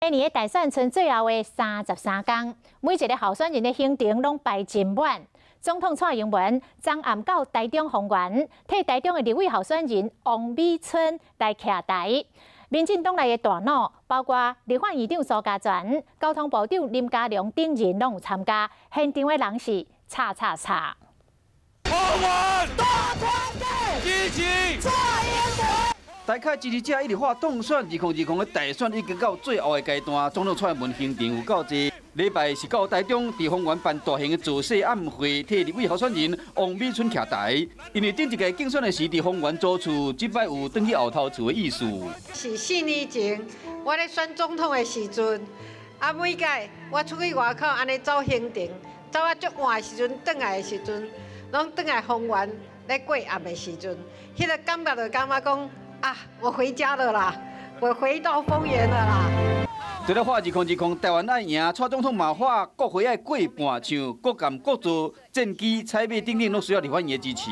今年的大選賰最後的33工，每一个候選人的行程攏排真滿。總統蔡英文昨暗到台中豐原，替台中的立委候選人王美春來徛台。民進黨內的大腦，包括立法院長蘇嘉全、交通部長林佳龍等人攏有參加。現場的人是吵吵吵。大團結，支持蔡英文。台客支持者一直喊當選，2020的大選已經到最後的階段，總統蔡英文行程有夠濟。禮拜是到台中，佇豐原辦大型的造勢暗會，替立委候選人王美春徛台。因為頂一屆競選的時，佇豐原租厝，這擺有轉去後頭厝的意思。是4年前，我咧選總統的時陣，啊每屆我出去外口按呢走行程，走啊足晚的時陣，轉來的時陣，攏轉來豐原咧過暗的時陣，彼個感覺就感覺講啊，我回家了啦，我回到豐原了啦。除了喊2020，台灣愛贏，蔡總統嘛喊國會愛過半，像國艦國造、戰機、採買等等，攏需要立法院的支持。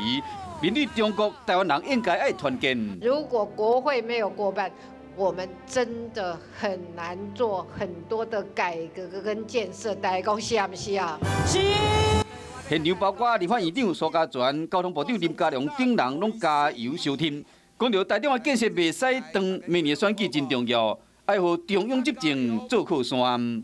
面對中國，台灣人應該愛團結。如果國會沒有過半，我們真的很難做很多的改革跟建設。大家講是毋是啊？是。現場包括立法院長蘇嘉全、交通部長林佳龍等人，攏加油相挺。講著台中的建設袂使斷，明年選舉真重要，愛予中央執政做靠山。